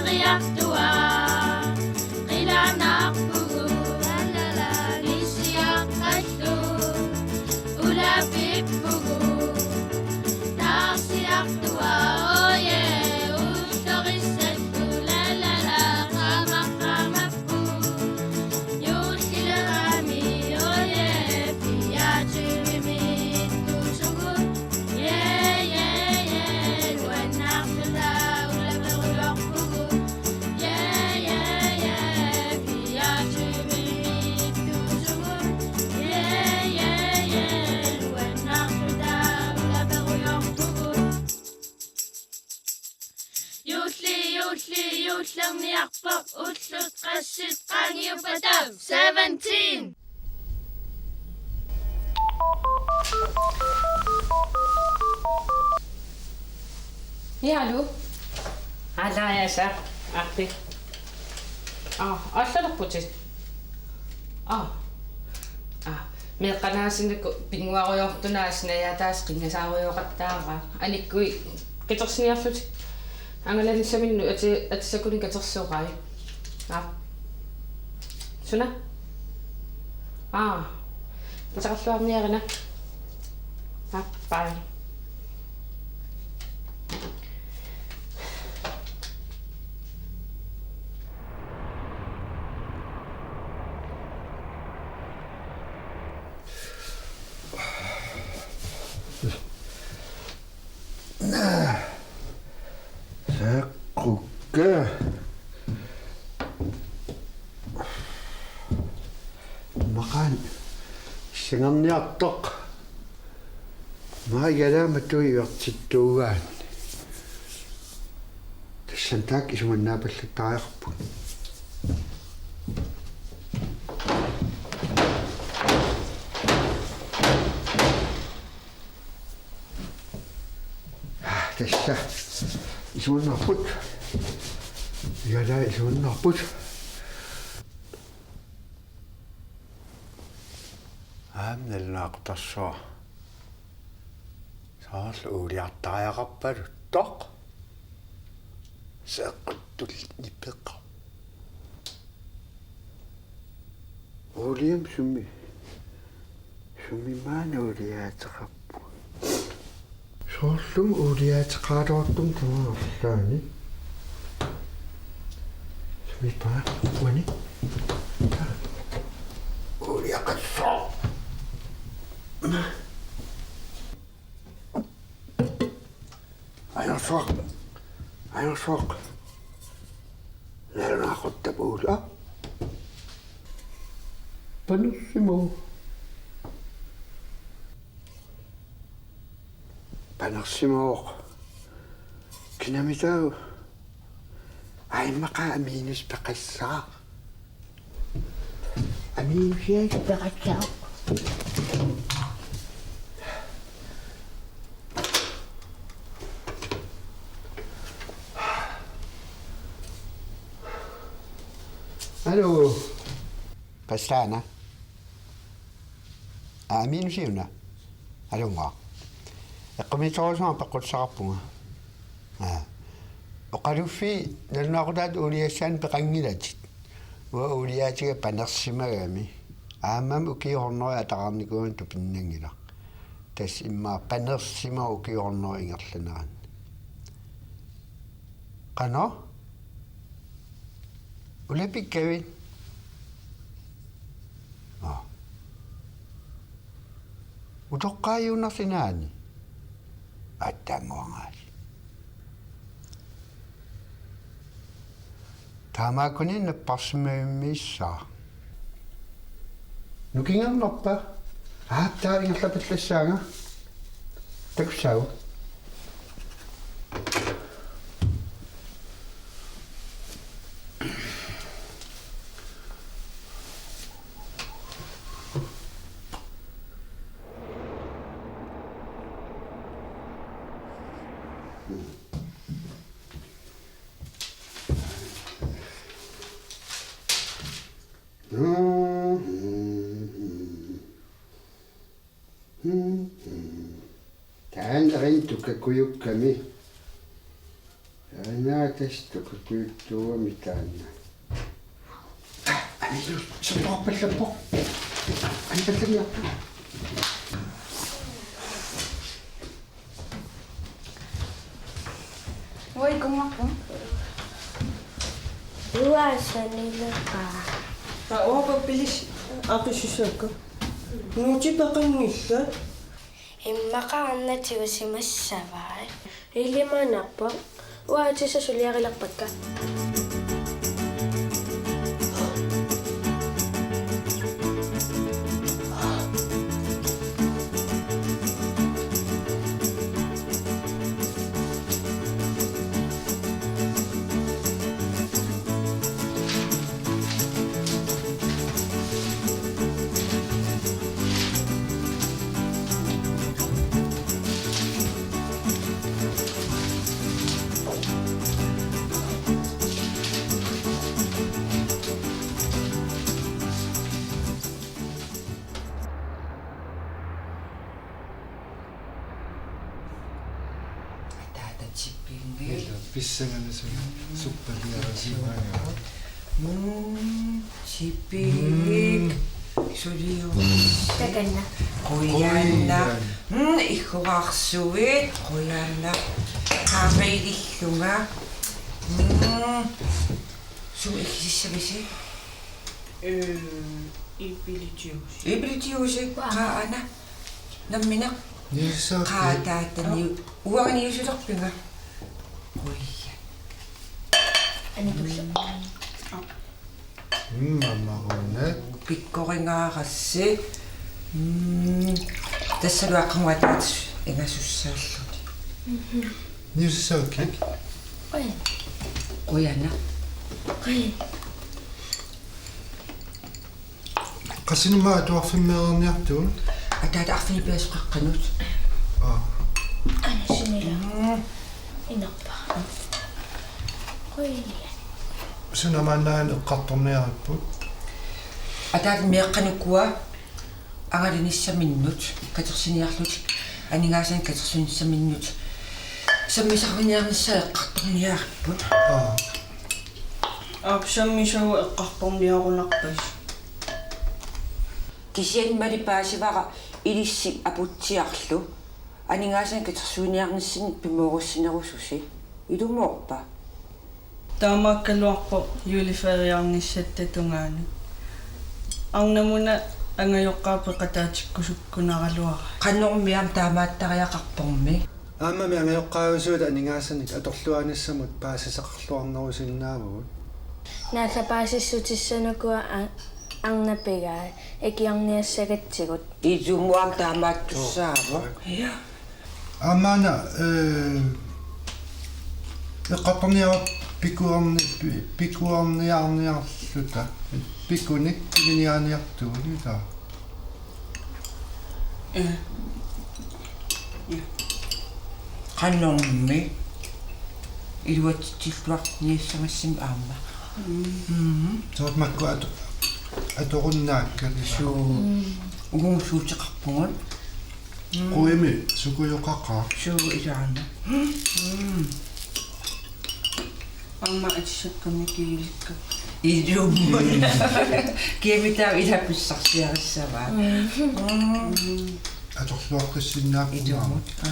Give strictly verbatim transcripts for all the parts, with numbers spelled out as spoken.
Iartua, qilanaarpugut, la, la, la, nissiaqqallu, ulapippugut, taarsiartua, oje, ullorissattu, la, la, la, qama, qamappu, juullilerami, oje, fireogtyvemiittuusugut, ja, ja, ja, nuannaarluta, ulaperujorpugut. Ja, ja, ja, fireogtyvemiittuusugut. Ja, ja, ja, nuannaarluta, ulaperujorpugut. Juulli, juulli, juullerniarpoq, ullut qassit qaangiuppata, seventeen. Ja, hallo. Alaasa, arpi. Aa, allalerputit. Aa. Aa, meeqqanaasinnaku pinnguarujoortunaasinnaajaataas qinngasaarujoqattaara. Anikkui qitersiniarlutik. Angalanissaminnut ati-, atisakuni katersorai. Aa. Suna? Aa. Pitsaqarluarniarina. Aa, bye. Seqqukka. Maqaan singerniartoq. Maa igalaamatui ivertittuugaanni. Tassani taakku isumannaapallattariaqarput. Tassa. Isumannaarput. Igalaa isumannaarput. Aamma nalunaaqutaq soorlu uuliartariaqarpaluttoq. Seqquttulluni peqqa. Uuliam sumi. Sumi maani uuliaateqarpoq. Soorlumi uuliaateqaraluartumik tamaat arlaanni. Sumi paa uani. Uuliaqassaaq. Ajorsuaq. Ajorsuaq. Nalunaaquttap uula. Panersimavoq. Panersimavoq. Kinamitaava? Aimmaqa aminus peqassaaq. Aminusiaat peqassaaq. Aluu. Pastana. Aminusiuna. Alunga. Eqqumiitsorujussuarmik peqqussaqarpunga. Aa. Oqaluffii nalunaaqutaata uuliassaannik peqanngilatit. Uanga uuliaatiga panersimagami. Aammami ukiut hundrede ataqarnikuugama tupinnanngilaq. Tassa immaqa panersimavoq ukiut hundrede ingerlaneranni. Qanoq? Ulapikkavit? Aa. Utoqqaajunnarsi naani? Attaannguangaasi. Taamaakkuninnga napparsimmavimmi issaaq. Nukingernarpa? Aap, taava ingerlapallassaanga. Takussaagut. Taanna erintukakujukkami. Anaatastuku kujuttuugami taanna. Anilu, soqorpallappoq. Anipallamiarpoq. Uai, kunngeqarpoq. Uanga sanileqaaq. Aa, uanga pappilissi aqissussakka. Nuutit peqanngillat. Immaqa arnat tigusimassavai. Ilimanarpoq. Uanga tassa suliarilerpakka. Ataata tippinngilaq. Ila, pissanganaq suna. Suppaliarisimagaa. Mm, tippik. Mm. Suliu. Takanna. Qujanaq. Qujanaq. Mm, igguarsuit. Qujanaq. Qaaqilillunga. Mm. Sumi iggisissavisi? Ee, Iipilitiusi. Iipilitiusi. Qaa. Qaa, aana. Nammineq. Niussaakkit. Qaa, taata niu-, uanga niusilerpinga. Quja. Anitussa. Mm, mamaruna. Pikkoringaarassi. Mm, tassalu aqqamuataat ingasussaalluni. Niussaakkit. Qujanaq. Qujanaq. Qassinik aamma atuarfimmeerniartugut? Ataata arfineq-pingasoqaqqanut. Aa. Aana sumila. Mm. Inerpara. Qujanaq. Suna maanna eqqartorniaripput? Ataata meeqqanut ukua angalanissaminnut katersiniarlutik, aningaasanik katersunnissaminnut sammisarniarnissaa eqqartorniaripput. Aa. Aap, sammisagut eqqartorniarunarpasi. Kisianni mali paasivara ilissi aputsiarlu aningaasanik katersuiniarnissinnik pimoorussinerususi. Ilumoorpa? Taamaakkaluarpoq juleferiarnissatta tungaanut. Arnamuna angajoqqaat peqataatikkusukkunaraluarai. Qanormi aamma taamaattariaqarpormi. Aammami angajoqqaajusuit aningaasanik atorluaanissamut paasisaqarluarnerusinnaavagut. Naallapaasissutissanukua a-, arnapigai ikiorniassagatsigut. Ilumut aamma taamaattussaavoq. Ja. Aamma aana, ee, eqqartorniaruk pikuerni-, pi-, pikuerniarniarluta. Pikunik piginiaaniartugut, ilaa. Ee. Ja. Qanormi iluatsilluarniassagassi aamma. Mm. Mm. Soorlu makku ato-, atorunnaakkat, ilaa. Suu. Mm. Uagut suuteqarpugut. Mm. Quimi sukujoqaqaaq. Suu, ilaana. Mm. Aamma atisakkamik kiilikka. Ilumut. Mm. Kiamitaava ila pissarsiarissavaa. Mm. Mm. Atorluaqqissinnaappunga. Ilumut. Aa.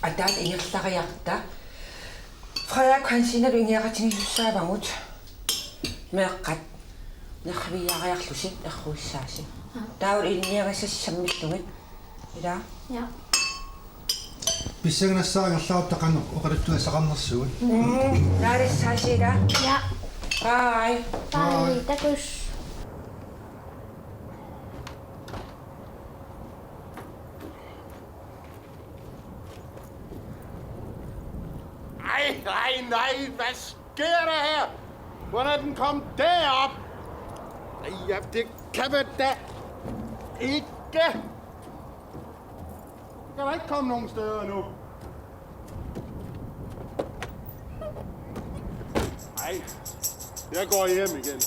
Ataata ingerlariarta. Frederik Hansenilu ingerlatigisussaavagut. Meeqqat nerriviiaariarlusi erruissaasi. Aa. Taavalu ilinniagassasi sammillugit. Ilaa? Ja. Pissanganassaaq ingerlareerutta qanoq oqaluttuassaqarnersugut. Mm, naalissaasi ilaa? Ja. Bye. Bye. Bye. Takuss. Ej, nej, nej, hvad sker der her? Hvordan kom det op? Ej, ja, det kan man da ikke. Det kan da ikke komme nogen steder nu. Nej, jeg går hjem igen.